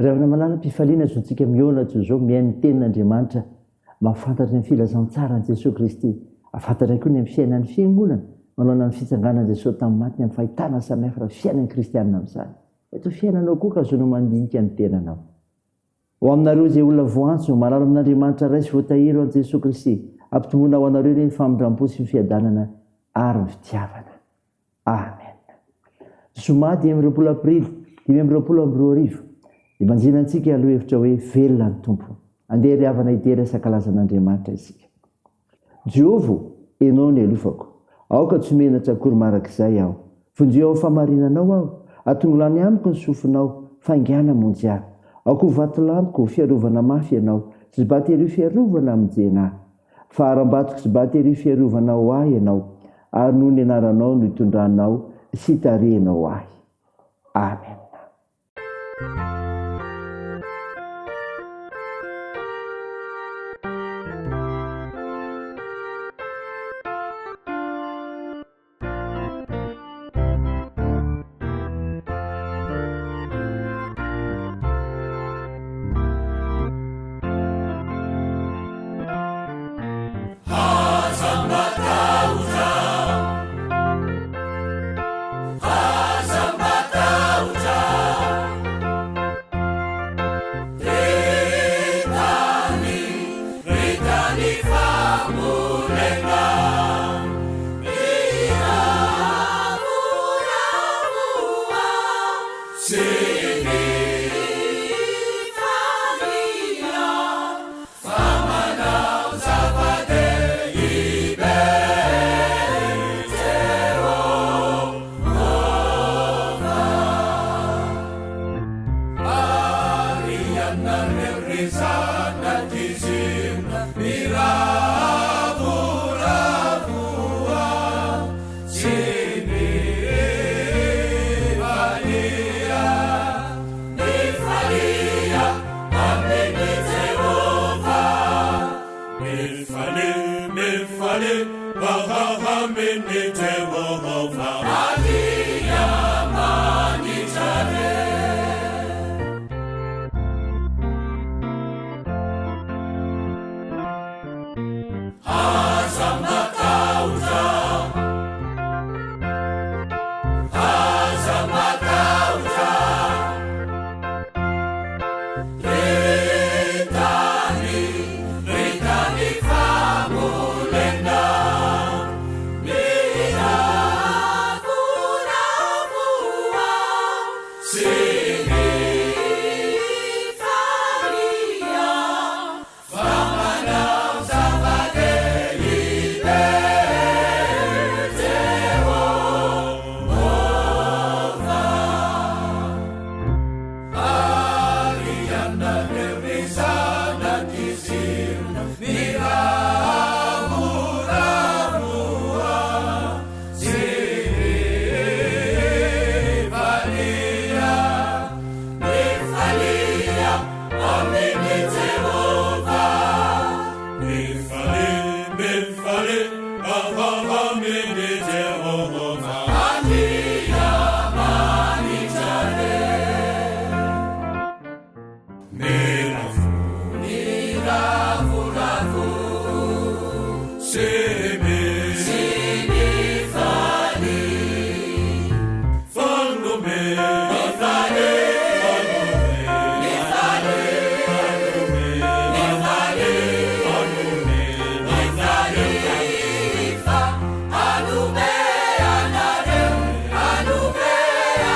Ry havana malala, am-pifaliana azontsika mihaona toy izao, mihaino ny Tenin'Andriamanitra, mahafantatra ny filazantsaran'i Jesoa Kristy, hahafantatra koa ny amin'ny fiainan'ny Fiangonana, manoloana ny fitsanganan'i Jesoa tamin'ny maty, ny amin'ny fahitana samihafa raha fiainan'ny Kristianina amin'izany. Mety ho fiainanao koa ka azonao mandinika ny tenanao. Ho aminareo izay olona voantso, malala amin'Andriamanitra Ray sy voatahiry ho an'i Jesoa Kristy, ampitomboina ho anareo anie ny famindram-po sy ny fiadanana ary ny fitiavana. Amen. Zoma 25 aprily 2025, Ibanjina antsika aloha hevitra hoe velona ny Tompo. Andeha ry havana hidera sy hankalaza an'Andriamanitra isika. Jehovah ô, Ianao no ialofako. Aoka tsy ho menatra akory marak'izay aho. Vonjeo amin'ny fahamarinanao aho. Atongilano amiko ny sofinao, faingàna hamonjy ahy. Aoka ho vatolampiko, ho fiarovana mafy Ianao, sy bateria fiarovana hamonjena ahy. Fa harambatoko sy bateria fiarovana ho ahy Ianao, ary noho ny anaranao no itondranao sy itarihinao ahy. Amena. Aza matahotra, aza matahotra, Vita ny, vita ny fambolena. Miravoravoa sy mifalia. Fa manao zava-dehibe Jehovah. Ary ianareo ry zanak'i Ziona, miravoravoa sy mifalia. Mifalia amin'i Jehovah. Mifalia, mifalia amin'i Jehovah. Andriamanitra re. Aza matahotra, aza matahotra, ry tany, ry tany fambolena, miravoravoa sy mifalia. Fa manao zava-dehibe Jehovah. Ary ianareo ry zanak'i Ziona, miravoravoa sy mifalia. Mifalia amin'i Jehovah. Mifalia, mifalia amin'i Jehovah. Andriamanitra re. Miravo, miravoravo sy mifaly. Fanome, mifaly, mifaly, mifaly, mifaly, fa hanome anareo, hanome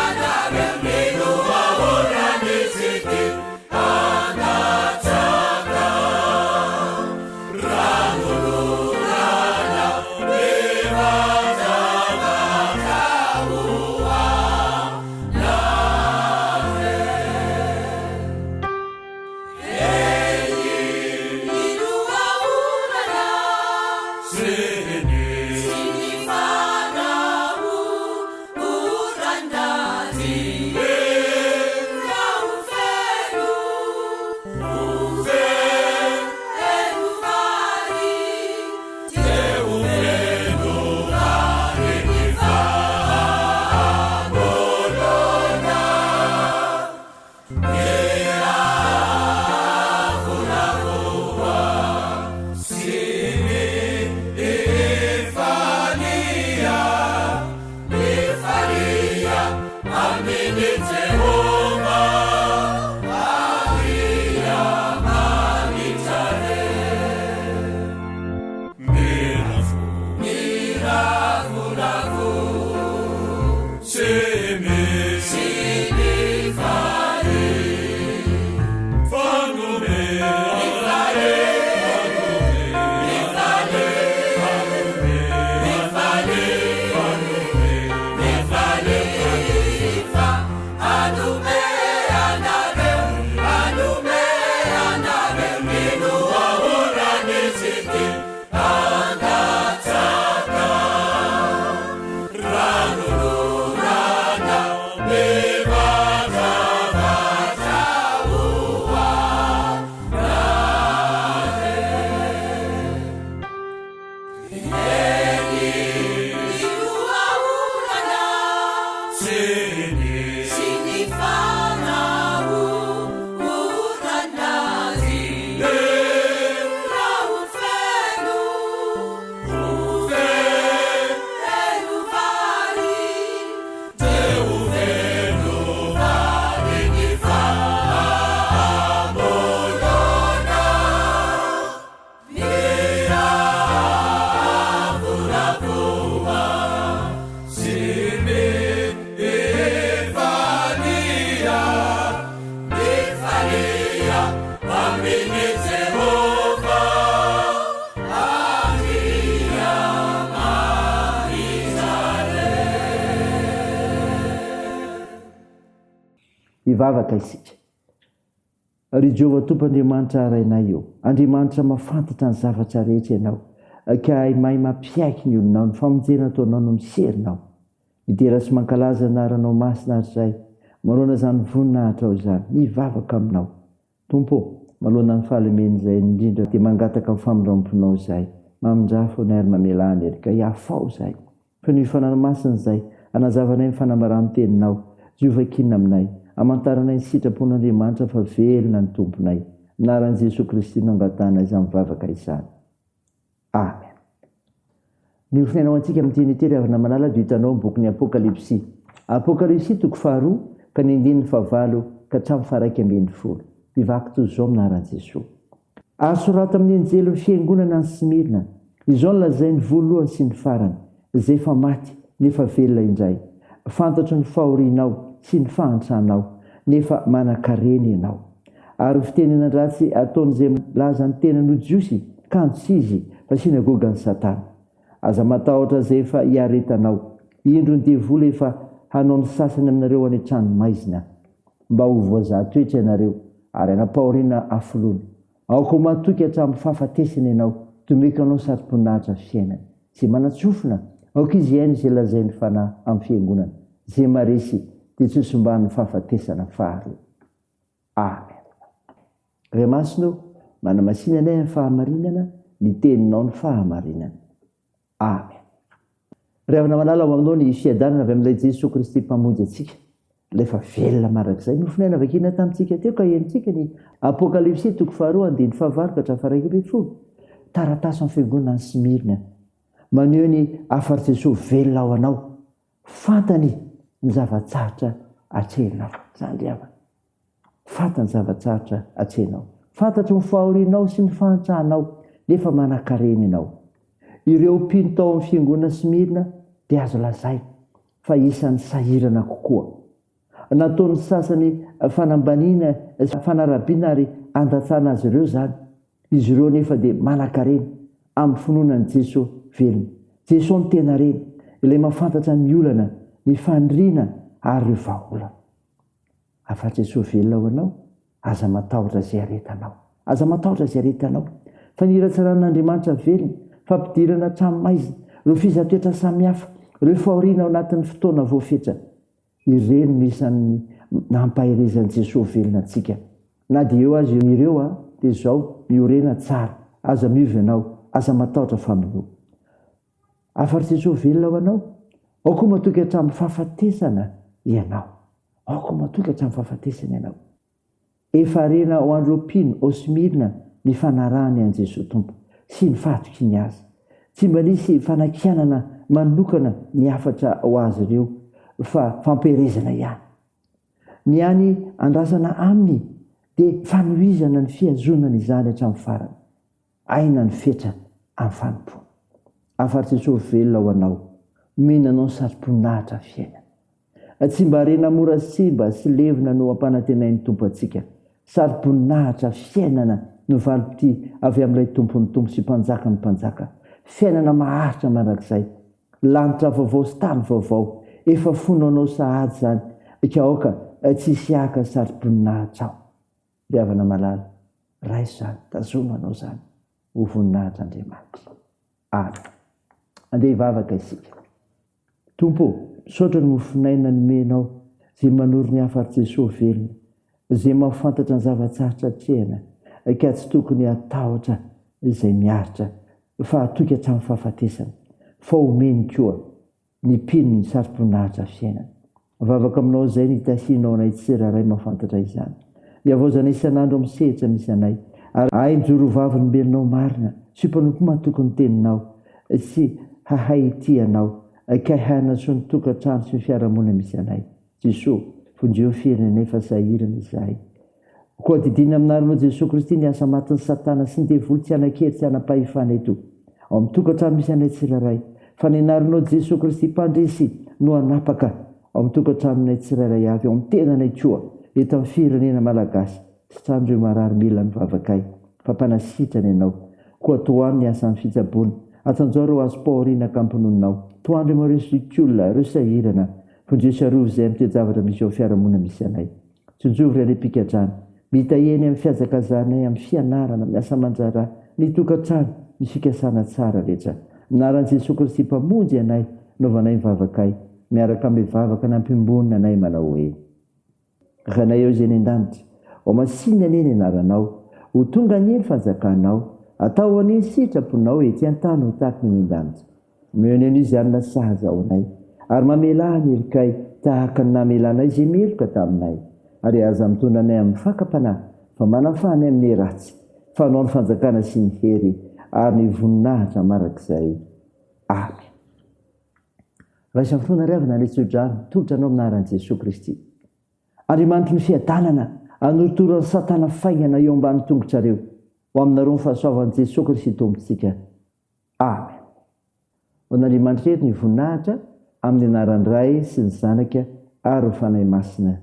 anareo ny lohaoran'ny tsiky handatsaka Ranororana ny mazava ka ho anareo. Sy ny fanahorana azy Raha ho feno Ho feno vary Dia ho feno vary ny fahamolona Miavoravoa sy mifalia, mifalia amin'i Jehovah, Andriamanitrareo. Hivavaka isika. Ry Jehovah Tompo Andriamanitra Rainay ô, Andriamanitra mahafantatra ny zavatra rehetra Ianao, ka hay mahay mampiaiky ny olonao, ny famonjena ataonao no miserinao. Midera sy mankalaza ny anaranao masina ary izahay, manoloana izany voninahitrao izany, mivavaka aminao. Tompo ô, manoloana ny fahalemen'izay indrindra dia mangataka ny famindramponao izahay, mamindrafo anay ary mamelà ny heloka, hiafaho izahay. Feno Fanahy Masina izay hanazavanay ny fanambaran'ny Teninao, izay ho vakiana aminay, hamantaranay ny sitrapon'Andriamanitra fa velona ny Tomponay. Anaran'i Jesoa Kristy no angatahanay izany vavaka izany. Amen. Ny hofonaina ho antsika amin'ity anio ity ry havana malala dia hitanao amin'ny bokin'ny Apokalypsy. Apokalypsy toko faharoa ka ny andininy fahavalo ka hatramin'ny faharaika ambinifolo. Mivaky toy izao amin'ny anaran'i Jesoa. Ary sorato amin'ny anjelin'ny fiangonana any Smyrna, Izao no lazain'ny voalohany sy ny farany, izay efa maty, nefa velona indray, Fantatro ny fahorianao sy ny fahantranao, nefa manan-karena ianao. Ary ny fitenenan-dratsy ataon'izay milaza ny tenany ho Jiosy, kanjo tsy izy, fa synagogan'i Satana. Aza matahotra izay efa iaretanao. Indro ny devoly efa hanao ny sasany aminareo any an-tranomaizina. Mba ho voazaha toetra ianareo, ary hanam-pahoriana hafoloana. Aoka ho matoky hatramin'ny fahafatesana ianao, tomeko anao satroboninahitra fiainana. Izay manan-tsofina, aoka izy hihaino izay lazain'ny Fanahy amin'ny fiangonana. Izay maresy dia tsy ho simban'ny fahafatesana faharoa. Amen. Ray Masina ô, manamasina anay amin'ny fahamarinana, ny Teninao no fahamarinana. Amen. Ry havana malala, ho aminao ny fiadanana avy amin'ilay Jesoa Kristy Mpamonjy antsika, ilay efa velona mandrakizay. Nofonaina vakiana tamintsika teo ka henontsika ny Apokalypsy toko faharoa andininy fahavalo ka hatramin'ny faha-11. Taratasy amin'ny fiangonana any Smyrna. Maneho ny hafatr'i Jesoa velona ao anao. Fantany ny zava-tsarotra atrehinao. Izany ry havana. Fantany ny zava-tsarotra atrehinao. Fantatro ny fahorianao sy ny fahantranao, nefa manankarena ianao. Ireo mpino tao amin'ny fiangonana Smyrna dia azo lazaina fa isan'ny sahirana kokoa. Nataon'ny sasany fanambaniana sy fanarabiana ary andatsana azy ireo izany. Izy ireo anefa dia manankarena amin'ny finoana an'i Jeso velona. Jeso no tena reny, ilay mahafantatra ny olana, ny faniriana ary ireo vahaolana. Afa Jesoa velona ho anao, aza matahotra izay aretanao. Aza matahotra izay aretanao. Fa ny hiratsaran'Andriamanitra velona, fampidirana hatramin'ny maizina, ireo fizahatoetra samihafa, ireo fahoriana ao anatin'ny fotoana voafetra, ireny no isan'ny nampaherezan'i Jesoa velona antsika. Na dia eo aza ireo, dia izao, miorena tsara, aza miova ianao, aza matahotra fa minoa. Afa-ry Jesoa velona ho anao? Aoka ho matoky hatramin'ny fahafatesana ianao. Aoka ho matoky hatramin'ny fahafatesana ianao. Efa harena ho an'ireo mpino ao Smyrna ny fanarahany an'i Jesoa Tompo sy ny fahatokiany Azy. Tsy mba nisy fanakianana manokana ny hafatra ho azy ireo fa fampiherezana ihany. Ny hany andrasana aminy dia fanohizana ny fihazonana izany hatramin'ny farany. Aina ny fetra amin'ny fanompoana. Afa-tsy Jesoa velona ho anao, nomena anao ny satroboninahitra fiainana. Tsy mba harena mora simba sy levona no ampanantenain'ny Tompo antsika. Saroboninahitra fiainana no valim-pitia avy amin'ilay Tompon'ny tompo sy Mpanjakan'ny mpanjaka. Fiainana maharitra mandrakizay. Lanitra vaovao sy tany vaovao. Efa fononao sahady izany, ka aoka tsy hisy haka saroboninahitra ao. Ry havana malala, raiso izany, tazomy hanao izany ho voninahitr'Andriamanitra. Amen. Andeha hivavaka isika. Tompo ô, misaotra ny mofon'aina nomenao, izay manoro ny hafatr'i Jesoa velona, izay mahafantatra ny zava-tsarotra atrehina, ka tsy tokony hatahotra izay miaritra, fa hatoky hatramin'ny fahafatesana, fa omeny koa ny mpino ny saroboninahitra fiainana. Mivavaka aminao izay ny hitahianao anay tsirairay mahafantatra izany. Ny havaozana isan'andro amin'ny sehatra misy anay. Ary hahay mijoro ho vavolombelonao marina sy ho mpanompo matoky ny teninao sy hahay hitia anao ka hanasoa ny tokantrano sy ny fiarahamonina misy anay. Jesoa, vonjeo ny firenenay fa sahirana izahay. Koa didiana amin'ny anaranao Jesoa Kristy ny asa matin'i Satana sy ny devoly tsy hanan-kery tsy hanam-pahefana eto ao amin'ny tokantrano misy anay tsirairay fa ny anaranao Jesoa Kristy Mpandresy no hanapaka ao amin'ny tokantranonay tsirairay avy ao amin'ny tenanay koa eto amin'ny firenena Malagasy sy trano ireo marary mila ny vavakay fa mpanasitrana ianao koa tohano ny asan'ny fitsaboana atanjao ireo azom-pahoriana ka ampinoninao tohano ireo mareo zokiolona ireo sahirana vonjeo sy arovy izay amin'ny toe-javatra misy eo amin'ny fiarahamonina misy anay Tsinjovy ry any-pigadrana, mitahiany amin'ny fihazakazahanay amin'ny fianarana, amin'ny asa aman-draharaha, ny tokantrano, ny fikasana tsara rehetra. Amin'ny anaran'i Jesoa Kristy Mpamonjy anay, anaovanay ny vavakay, miaraka amin'ilay vavaka nampiombonina anay manao hoe, Rainay eo izay any an-danitra, ho masinina anie ny anaranao, ho tonga anie ny fanjakanao, atao anie ny sitraponao ety an-tany ho tahaka ny any an-danitra. Omeo izy hanina sahaza ho anay, ary mamelà ny helokay tahaka ny namelanay izay meloka taminay. Ary aza mitondra anay amin'ny fakam-panahy, fa manafaha anay amin'ny ratsy, fa Anao ny fanjakana sy ny hery ary ny voninahitra mandrakizay. Amen. Raiso amin'ny finoana ry havana ilay tsodrano, tolotra anao amin'ny anaran'i Jesoa Kristy. Andriamanitry ny fiadanana, hanorotoro an'i Satana faingana eo ambany tongotrareo. Ho aminareo ny fahasoavan'i Jesoa Kristy Tompontsika. Amen. Ho an'Andriamanitra ery ny voninahitra, amin'ny anaran'ny Ray sy ny Zanaka ary ny Fanahy Masina.